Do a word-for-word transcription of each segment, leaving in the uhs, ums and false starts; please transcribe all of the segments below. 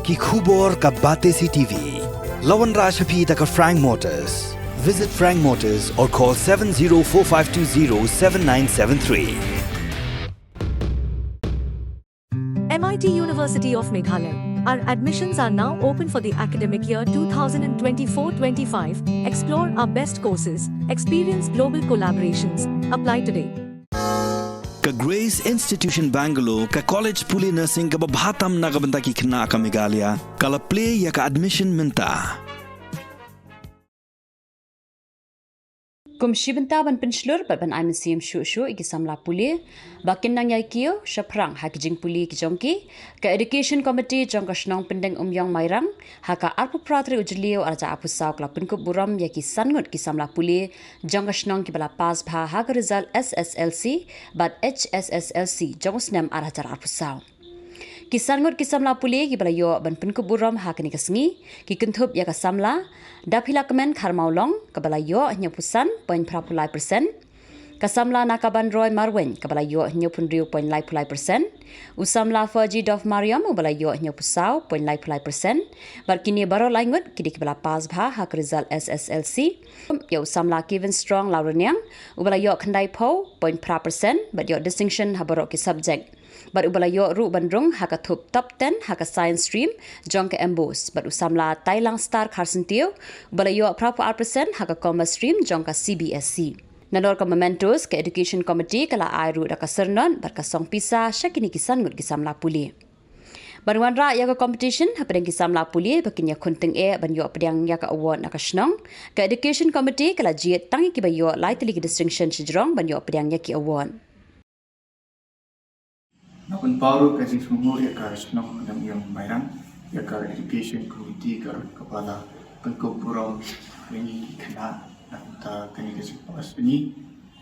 Ki khubor ka Batesi TV. La wanrah sha phi da ka Frank Motors. Visit Frank Motors or call seven zero four five two zero seven nine seven three. M I T University of Meghalaya. Our admissions are now open for the academic year two thousand twenty-four twenty-five. Explore our best courses, experience global collaborations. Apply today. Ka Grace Institution Bangalore, ka college pule nursing kaba bha tam na ka bynta ki khynnah ka Meghalaya, ka la plie ïa ka admission mynta. Kum shi bynta ban pynshlur bad ban ai mynsiem shuh shuh ïa ki samla pule ba kin nang ïai kiew shaphrang ha ki jingpule ki jong ki, ka Education Committee jong ka shnong Pyndengumiong Mairang, ha ka arphew phra tarik u Jylliew arhajar arphew saw, ka la pynkup burom ïa ki san ngut ki samla pule jong ka shnong kiba la pass bha ha ka result S S L C bad H S S L C jong u snem arhajar arphew saw. Ki san ngut ki samla pule kiba la ïoh ban pynkup burom ha kane ka sngi ki kynthup ïa ka samla Daphilakmen Kharmawlong, kaba la ïoh hynñiewphew san point phra phew lai percent, ka samla Nakabanroi Marwein, kaba la ïoh hynñiewphew hynriew point lai phew lai percent, u samla Fergie Dov Mariam, uba la ïoh hynñiewphew saw point lai phew lai percent, bad kine baroh lai ngut ki dei kiba la pass bha ha ka result S S L C. Ïa u samla Kevin Strong Lawrniang, uba la ïoh khyndaiphew point phra percent bad ïoh distinction ha baroh ki subject, bad uba la ïoh ruh ban rung ha ka thup top ten ha ka science stream jong ka MBOSE, bad u samla Tailang Star Kharsyntiew, uba la ïoh phraphew ar percent ha ka commerce stream jong ka C B S E. Nalor ka mementos, ka Education Committee ka la ai ruh da ka syrnod bad ka song pisa sha kine ki san ngut ki samla pule. Ban wanrah ïa ka competition hapdeng ki samla pule ba kin ïakhun tyngeh ban ïoh pdiang ïa ka award na ka shnong, ka Education Committee ka la jied tang ïa kiba ïoh lai tylli ki distinction shajrong ban ïoh pdiang ïa ki award. Nga pynpaw ruh ka jingsngewnguh ïa ka shnong Pyndengumiong Mairang, ïa ka Education Committee ka ruh kaba la pynkup burom ïa ngi ki khynnah na ka bynta kane ka jingpass jong ngi.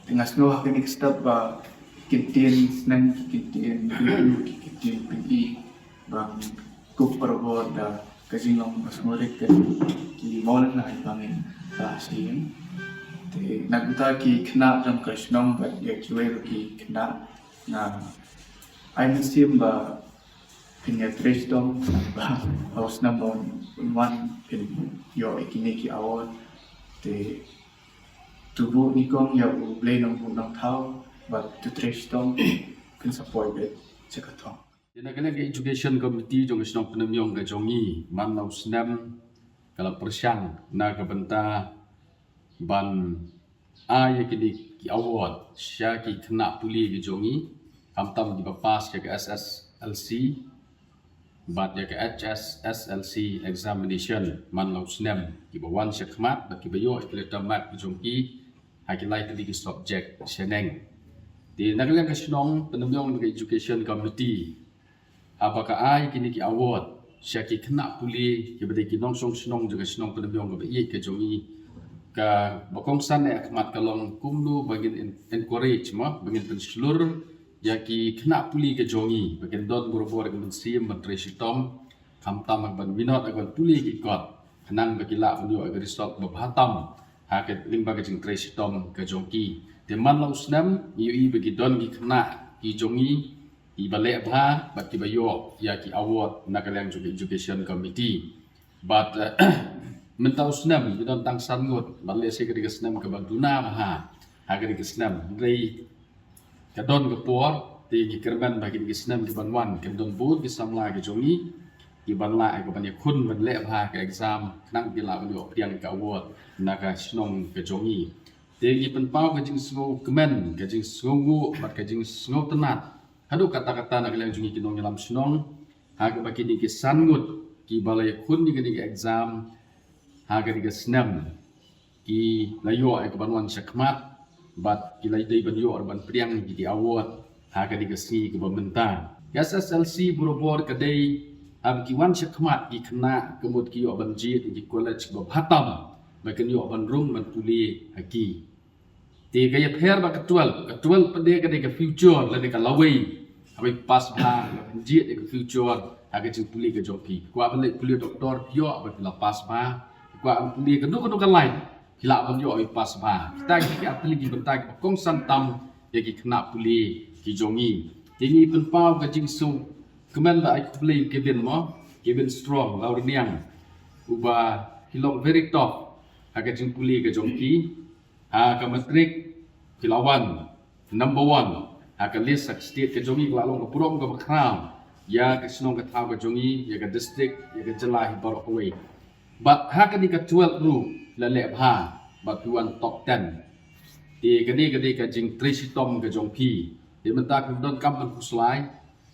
Te nga sngew ha kane ka step ba ki ktien sneng, ki ktien kyntu, ki ktien pyni ba ngi kup barabor da ka jinglong ba sngewrit ka ki mawlynnai ba ngin sa sngewthuh. Te na ka bynta ki khynnah jong ka shnong bad ïa kiwei ruh ki khynnah, nga ai mynsiem ba phin ïatrei shitom ba ha u snem ba un wan phin ïoh ïa kine ki award. Te to buh nyngkong ïa U Blei Nongbuh Nongthaw bad to trei shitom, phin sa poi beit sha ka thong. Te na ka liang ka Education Committee jong ka shnong Pyndengumiong ka jong ngi, man la u snem ka la pyrshang na ka bynta ban ai ïa kine ki award sha ki khynnah pule ki jong ngi, khamtam kiba pass ïa ka S S L C bad ïa ka H S S L C examination man la u snem, kiba wan shakhmat bad kiba ïoh ïa ki letter mark ki jong ki ha ki lai tylli ki subject shaneng. Te na ka liang ka shnong Pyndengumiong, ka Education Committee, haba ka ai kine ki award sha ki khynnah pule kiba dei ki nongshong shnong jong ka shnong Pyndengumiong kaba ïeit ka jong ngi, kaba kongsan eh ha khmat ka long kumno ba ngin en-, encourage, mo, ba ngin pynshlur ïa ki khynnah pule ka jong ngi ba kin don barabor ka mynsiem ban trei shitom, khamtam ha kaban minot ha kaban pule ki kot, khnang ba ki lah ban ïoh ïa ka result ba bha tam ha ka lyngba ka jingtrei shitom ka jong ki. Te man la u snem ngi ïohi ba ki don ki khynnah ki jong ngi kiba leh bha bad kiba ïoh ïa ki award na ka liang jong ka Education Committee. Bad, eh, mynta u snem ngi don tang san ngut, bad lehse ka dei ka snem kaba duna bha ha ka dei ka snem. Hynrei ka don ka por, te ngi kyrmen ba ka dei ka snem kaban wan kan don bun ki samla ki jong ngi kiban lah, eh, kaban ïakhun ban leh bha ka exam, khnang ki lah ban ïoh pdiang ka award na ka shnong ka jong ngi. Te ngi pynpaw ka jingsngewkmen, ka jingsngewnguh bad ka jingsngewtynnat haduh katta katta na ka liang jong ngi ki nongïalam shnong, ha kaba kine ki san ngut kiba la ïakhun ïa kane ka exam ha kane ka snem ki la ïoh ïa kaban wan shakhmat bad ki la dei ban ïoh ban pdiang ïa ki award ha kane ka sngi kaba mynta. Ka S S L C barabor ka dei haba ki wan shakhmat ki khynnah ka mut ki ïoh ban jied ïa ki college kiba bha tam ba kin ïoh ban rung ban pule ha ki. Te ka ïapher bad ka twelve, ka twelve pat de ka dei ka future lane ka lawei. Haba phi pass bha, ka pynjied ïa ka future ha ka jingpule ka jong phi. Kwah ban leit pule doctor, phi ïoh ba phi la pass bha. Kwah ban pule kano kano ka line, phi lah ban ïoh ba phi pass bha. Kita ki ar tylli ki bynta kiba kongsan tam ïa ki khynnah pule ki jong ngi. Te ngi pynpaw ka jingsngewkmen bad ai khublei ïa ki, mo, Kevin Strong, Lawrniang, uba phi long very top ha ka jingpule ka jong phi. Ha ka matric phi la wan number one ha ka list ha ka state ka jong i, ka la long ka burom kaba khraw ïa ka shnong ka thaw ka jong i, ïa ka district, ïa ka jylla hi baroh kawei. Bad ha kane ka twelve ruh la leh bha bad phi wan top ten. Te kane ka dei ka jingtrei shitom ka jong phi. Te mynta phim don kam ban khuslai.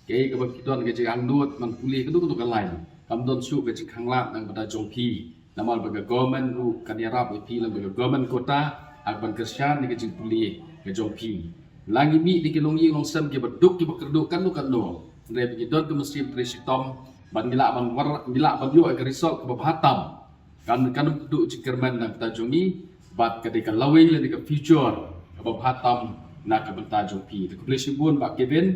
Kaei kaba phi don ka jingangnud ban pule ka dei ka dei ka lain. Kam don shuh ka jingkhanglad na ka bynta jong phi. Namar ba ka government ruh kan ïarap ïa phi lem bad ka government quota ha ka ban kyrshan ïa ka jingpule ka jong phi. La ngi mih da ki longïing longsem kiba duk kiba kyrduh katno katno. Hynrei ba ngi don ka mynsiem trei shitom ban ngi lah ban war, ngi lah ban ïoh ïa ka result kaba bha tam. Kan, kan ym duh jingkyrmen na ka bynta jong ngi bad ka dei ka lawei lane ka future kaba bha tam na ka bynta jong phi. Te khublei shibun Bah Kevin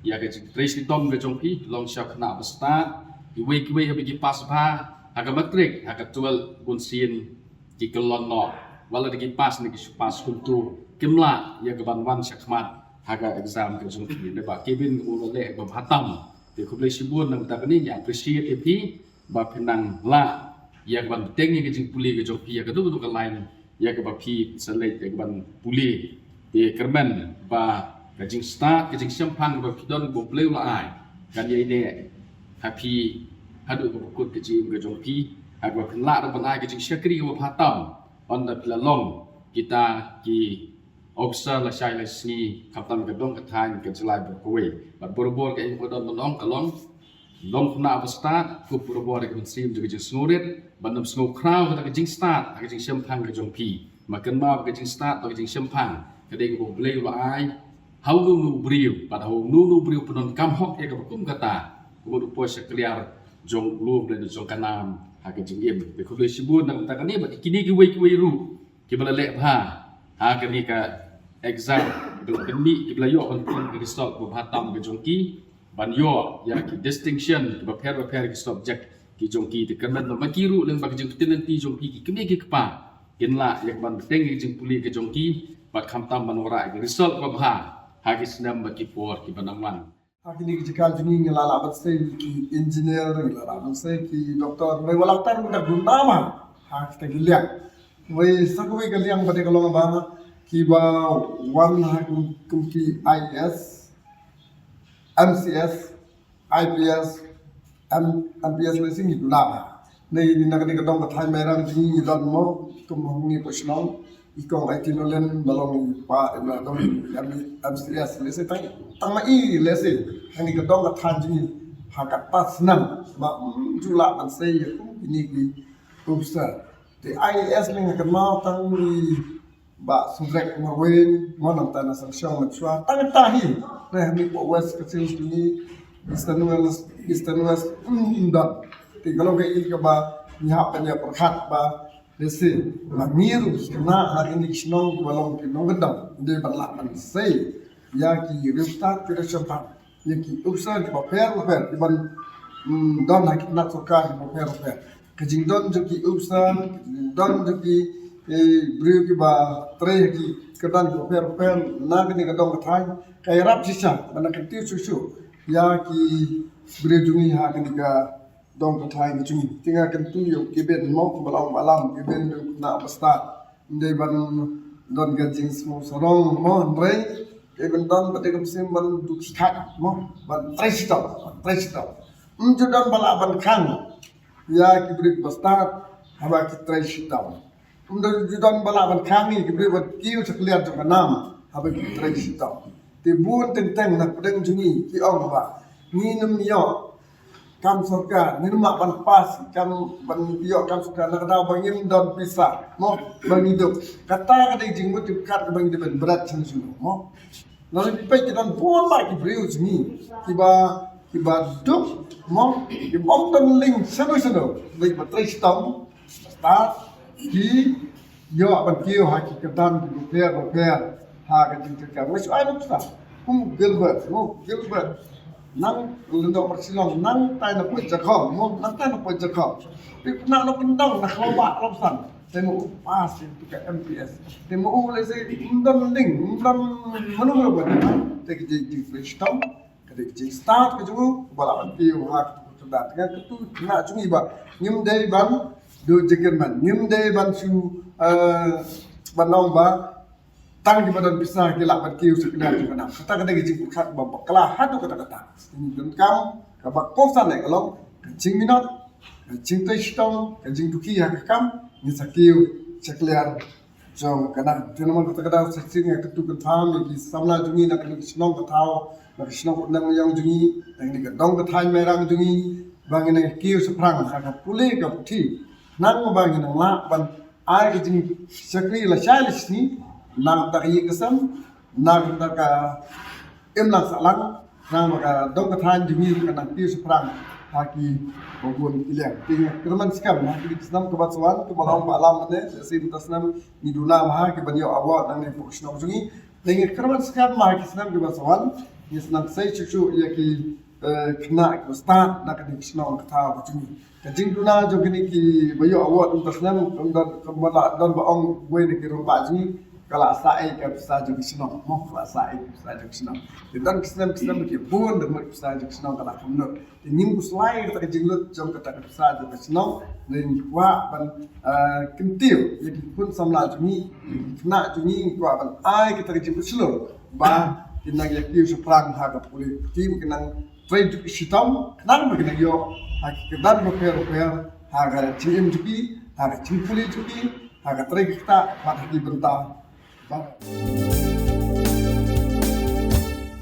ïa ka jingtrei shitom ka jong phi, long sha khynnah ba stad, kiwei kiwei haba ki pass bha ha ka matric, ha ka twelve bunsien ki kyllon noh. Wat la da ki pass ne ki shu pass kumto, kim lah ïa ka ban wan shakhmat ha ka exam ka jong phi. Te Bah Kevin, ka mut leh kaba bha tam. Te khublei shibun na ka bynta kane, ngi appreciate ïa phi ba phin nang lah ïa ka ban bteng ïa ka jingpule ka jong phi ïa ka dei ka dei ka lain ïa kaba phi sa leit ïa ka ban pule. Te kyrmen ba ka jingstad ka jingshemphang kaba phi don, ba U Blei u la ai, kan ïaineh ha phi haduh kaba kut ka jingim ka jong phi, ha kaba phin lah ruh ban ai ka jingshakri kaba bha tam. Ynda phi la long kita ki officer lashai lashisngi, khamtam ka dong ka thaiñ, ka jylla baroh kawei. Bad barabor kaei kaba don ban ong ka long, long khynnah ba stad, kup barabor ïa ka mynsiem jong ka jingsngewrit, ban ym sngewkhraw kata ka jingstad ha ka jingshemphang ka jong phi. Ma kynmaw ba ka jingstad bad ka jingshemphang ka dei kaba U Blei u la ai ha uno uno u briew, bad ha uno uno u briew pyndonkam hok ïa kaba kum kata, ka mut u poi sha kliar jong u lum lane jong ka nam ha ka jingim. Te khublei shibun na ka bynta kane bad kine kiwei kiwei ruh kiba la leh bha ha kane ka exam, kiba la pynmih, kiba la ïoh ban pynlong ka result kaba bha tam ka jong ki, ban ïoh ïa ki distinction kiba pher ba pher, ki subject ki jong ki. Te kyrmen ba ma ki ruh lem bad ka jingpyntip lynti jong phi, ki kmie ki kpa kin lah ïa ka ban bteng ïa ka jingpule ka jong ki bad khamtam ban wanrah ïa ka result kaba bha ha ki snem bad ki por kiba nang wan. Ha kine ki jaka jong ngi ngi la lah ban sei ki engineer, ngi la lah ban sei ki doctor, ngi la lah ban sei ki duna ma ha kita ki liang. Wei sa kawei ka liang ba dei ka long ba kiba wan ha kum, kum ki I A S, M C S, I P S, M, M P S, lehse ngi duna ma. Nei, na kane ka dong ka thaiñ Mairang jong ngi don mo, kum hong ngi ko shnong, i kong Aiti Nonlen, ba long i pa, i ba dong M, M C S, lehse tang, tang ma i, lehse, ha kane ka dong ka thaiñ jong ngi, ha kata snem, ba, mm, ju lah ban sei ïa kum kine ki officer. Te I A S leng ha kynmaw tang i Bah Sudrek Marwein, mo, nangta na Sangshong Mynshuwa, tang ta hi, na ha mi West Khasi Hills jong ngi, Eastern West, Eastern West, mm, mm, da. Te ka long kaei kaba ngi hap ban ïa pyrkhat ba, lehse, ba ngi ruh khynnah ha kine ki shnong kiba long ki nongkyndong, dei ban lah ban sei ïa ki riewstad ki riewshemphang, ïa ki officer kiba pher ba pher, kiban, mm, don ha ki tnat sorkar kiba pher ba pher. Ka jingdon jong ki officer, ka jingdon jong ki, eh, briew kiba trei ha ki kyrdan kiba pher ba pher na kane ka dong ka thaiñ, ka ïarap shisha ban kyntiew shuh shuh ïa ki briew jong ngi ha kane ka dong ka thaiñ ka jong ngi. Te nga kyntu ïa u Kevin mo, ba long ba lam, Kevin u khynnah ba stad. Ym dei ban don ka jingsngew sarong mo, hynrei kaei ban don ba dei ka mynsiem ban duk khie mo, ban trei shitom, ban trei shitom. Ym ju don ba lah ban khang ïa ki briew ba stad haba ki trei shitom. Ym don, ju don ba lah ban khang ïa ki briew ba kiew sha kliar jong ka nam haba ki trei shitom. Te bun teng teng na pdeng jong ngi ki ong ba ngin ym ïoh kam sorkar, ngin ym lah ban pass kam, ban ïoh kam sorkar na ka daw ba ngim don pisa mo, ba ngi duk. Kata ka dei jingmut jingpyrkhat kaba ngi dei ban bret sha ngi mo. Lada phi peit ki don bun bha ki briew jong ngi kiba, kiba duk mo, kiba ym don lieng shano shano, kiba trei shitom, stad, ki ïoh ban kiew ha ki kyrdan kiba pher ba pher ha ka jingtrei kam. Nga shu ai nuksa kum u Gilbert mo, u Gilbert nang lyngdoh Marshillong, nangta na Poijakhong mo, nangta na Poijakhong. Phi khynnah nongkyndong na Khlawbah Khlawsan, te mo u pass ïa ka M P S. Te mo u lehse ym don lieng, ym don mano mano ba, te ka jingtrei shitom, ka dei ka jingstad ka jong u ba lah ban kiew ha ka Nga kyntu khynnah jong ngi ba ngim dei ban duh jingkyrmen, ngim dei ban shu, eh, ban ong ba tang kiba don pisa ki lah ban kiew sha ki liang jong ka nam. Kata ka dei ka jingpyrkhat ba bakla haduh katta katta. Ngi donkam kaba kongsan eh ka long ka jingminot, ka jingtrei shitom, ka jingduh ki ha ka kam, ngi sa kiew sha ki liang jong ka nam. Te namar kata ka daw sa shisien nga kyntu kynpham ïa ki samla jong ngi na kane ka shnong ka thaw, na ka shnong Umneng Mayong jong ngi, na kane ka dong ka thaiñ Mairang jong ngi, ba ngin nang kiew shaphrang ha ka pule ka puthi, khnang ba ngin nang lah ban ai ka jingshakri lashai lashisngi, na ka bynta ka ïing ka sem, na ka bynta ka imlang sahlang, khnang ba ka dong ka thaiñ jong ngi kan nang kiew shaphrang ha kiba bun ki liang. Te nga kyrmen skhem ha kine ki snem kiban sa wan, kumba la ong Bah Lam mynne, lehse mynta snem ngi duna bha kiban ïoh award nangne hapoh ka shnong jong ngi. Te nga kyrmen skhem ha ki snem kiban sa wan, ngi sa nang sei shuh shuh ïa ki, eh, khynnah kiba stad na kane ka shnong ka thaw ka jong ngi. Ka jingduna jong kine kiba ïoh award mynta snem, ym don, kumba la don ba ong uwei na ki rangbah jong ngi, ka la sah ei ka pisa jong ka shnong, mo, ka la sah ei ka pisa jong ka shnong. Te don ki snem ki snem ki bun da mut ka pisa jong ka shnong ka la kham lut. Te ngim khuslai kata ka jinglut jong kata ka pisa jong ka shnong, ne ngi kwah ban, eh, kyntiew ïa ki khun samla jong ngi, ïa ki khynnah jong ngi, ngi kwah ban ai kata ka jingpynshlur ba kin nang ïa kiew shaphrang ha ka pule, kin nang trei shitom khnang ba kin nang ïoh ha ki kyrdan bapher bapher ha ka jingim jong ki, ha ka jingpule jong ki, ha ka trei ka ktah bad ha ki bynta baroh.